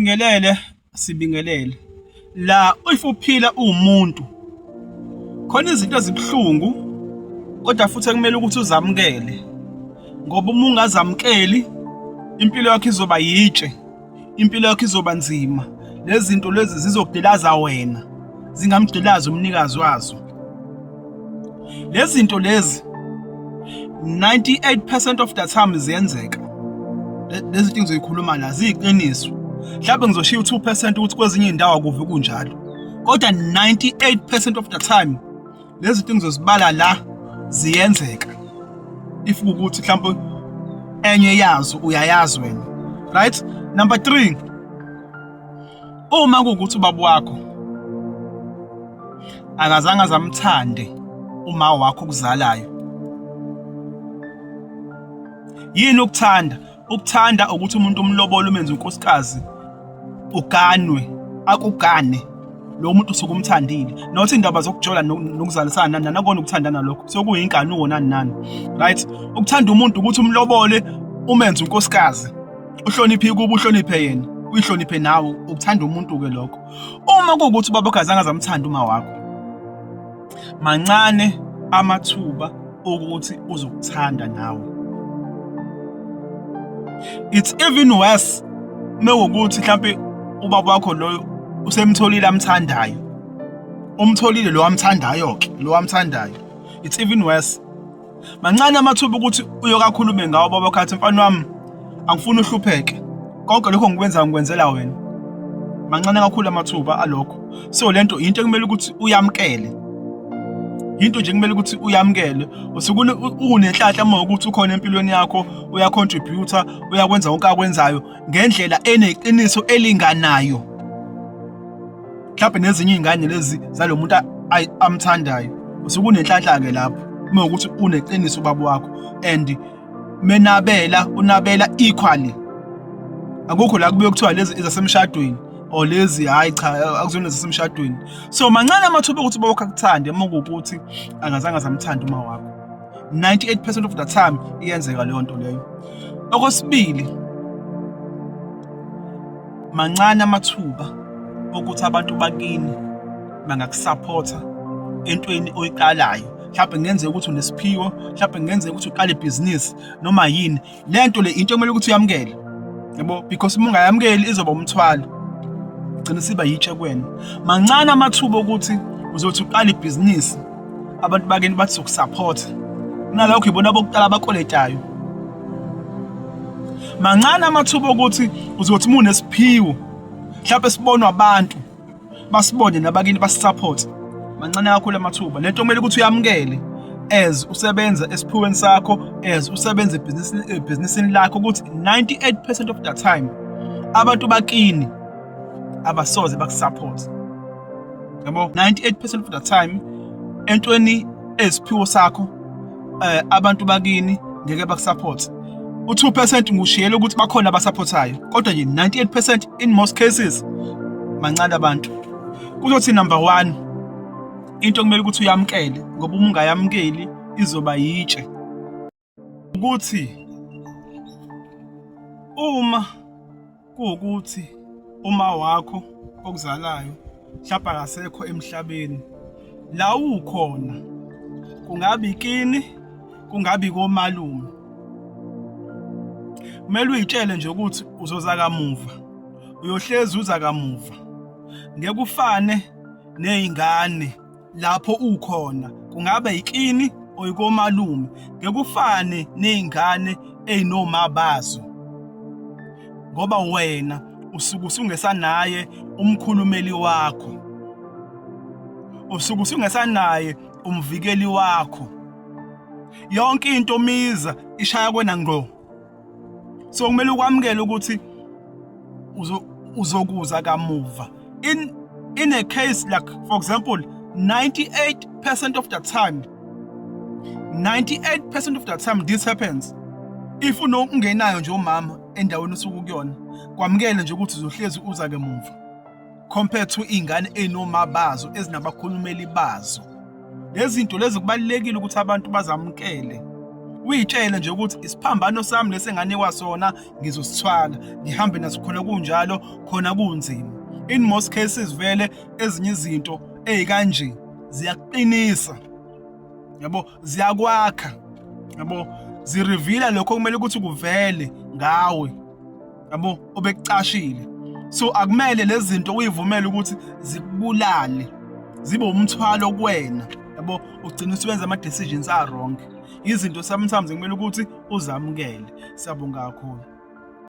Sibingelele, sibingelele. La if uphila uwumuntu khona izinto ezibuhlungu kodwa futhi ekumele ukuthi uzamukele ngoba uma ungazamukeli impilo yakho izoba yitshe, impilo yakho izoba nzima. Lezi zinto lezi zizokugqilaza wena, zingamgqilazi umnikazi wazo. Lezi zinto lezi 98% of the time ziyenzeka. Lezi zinto engizoyikhuluma la ziyiqiniso. Mhlawumbe ngizoshiya u-2% ukuthi kwezinye iy'ndawo akuve kunjalo. Kodwa 98% of the time lezi zinto engizozibala la ziyenzeka. If kuwukuthi mhlawumbe enye yazo uyayazi wena. Right? Number 3, uma kuwukuthi ubaba wakho akazange azamthande uma wakho okuzalayo, yini ukuthanda? Ukuthanda ukuthi umuntu umlobolo umenze unkosikazi, uganwe, akugane lo muntu usuke umthandile, not indaba zokujola nokuzalisana nanakona ukuthandana, lokho sokuyinkanuko nani nani. Right? Ukuthanda umuntu ukuthi umlobole umenze unkosikazi, uhloniphe kuba uhloniphe yena, uyihloniphe nawe. Ukuthanda umuntu ke lokho. Uma kuwukuthi ubaba wakho azange azamthanda uma wakho, mancane amathuba okuthi uzokuthanda nawe. It's even worse mewukuthi mhlampe ubaba wakho loyo usemtholile amthandayo, umtholile lo amthandayo ke, lo amthandayo. It's even worse. Mancane amathuba ukuthi uyokakhulume ngawo baba khathi, mfana wami, angifuni uhlupheke, konke lokho ngikwenza ngikwenzela wena. Mancane kakhulu amathuba alokho. So lento into ekumele ukuthi uyamkele, into nje kumele ukuthi uyamkele. Usuke unenhlanhla uma ukuthi ukhona empilweni yakho, uyacontributor, uyakwenza konke akwenzayo ngendlela eneqiniso elinganayo mhlawumbe nezinye iy'ngane lezi zalo muntu amthandayo. Usuke unenhlanhla-ke lapho uma ukuthi uneqiniso ubaba wakho and menabela unabela equally. Akukho la kubuye kuthiwa lezi ezasemshadweni or lezi, hhayi cha, akuzona ezasemshadweni. So mancane amathuba okuthi ubaba wakho akuthande uma kuwukuthi akazange azamthanda uma wakho. 98% of the time iyenzeka leyo nto leyo. Okwesibili, mancane amathuba okuthi abantu bakini bangakusaphotha entweni oyiqalayo. Mhlawumbe kungenzeka ukuthi unesiphiwo, mhlawumbe kungenzeka ukuthi uqale ibhizinisi noma yini. Le nto le into ekumele ukuthi uyamukele, yabo, because uma ungayamukeli izoba umthwalo, igcina siba yitshe kuwena. Mancane amathuba okuthi uzothi uqala ibhizinisi abantu bakini bathi sokusupport, kunalokho ibona bokuqala abakoletayo. Mancane amathuba okuthi uzothi uma unesiphiwo mhlawumbe sibonwa abantu, basibone nabakini basisupport. Mancane kakhulu amathuba. Lento kumele ukuthi uyamukele as usebenza esiphiweni sakho, as usebenza ebhizinisini lakho, ukuthi 98% of the time abantu bakini abasoze bakusupport, yabo. 98% of the time entweni eziphiwo sakho abantu bakini ngeke bakusupport. U-2% ngushiyela ukuthi bakhona abasupportayo, kodwa nje 98% in most cases mancane abantu. Kuzothi number 1, into okumele ukuthi uyamkele, ngoba uma ungayamukeli izoba yitshe, ukuthi uma kuwukuthi uma wakho okuzalayo mhlawumbe akasekho emhlabeni, la ukhona kungabe ikini, kungabe komalume, kumele uyitshele nje ukuthi uzoza kamuva, uyohlezi uza kamuva. Ngeke ufane nezingane lapho ukhona, kungabe ikini oyikomalume, ngeke ufane nezingane ezinoma bazo, ngoba wena usuke usungesanaye umkhulumeli wakho, usuke usungesanaye umvikeli wakho. Yonke into miza ishaya kwena ngqo. So kumele ukwamukele ukuthi uzokuza kamuva. In a case like, for example, 98% of the time, 98% of the time this happens. If ungenayo nje umama endaweni osuke kuyona, kwamukele nje ukuthi uzohlezi uza ke mumva compared to iy'ngane ey'noma bazo ezinabakhulumeli bazo. Lezi zinto lezi kubalulekile ukuthi abantu bazamukele. Uyitshele nje ukuthi isiphambano sami lesi enganikwa sona ngizosithwala, ngihambe naso khona kunjalo, khona kunzima. In most cases vele ezinye izinto ezikanje ziyakuqinisa, yabo, ziyakwakha, yabo, zirivila lokho okumele ukuthi kuvele ngawe, yabo, obekucashile. So akumele lezi zinto uyivumele ukuthi zikubulale, zibe umthwalo kuwena, yabo, ugcina usuwenza ama decisions a wrong. Izinto sometimes kumele ukuthi uzamukele. Siyabonga kakhulu.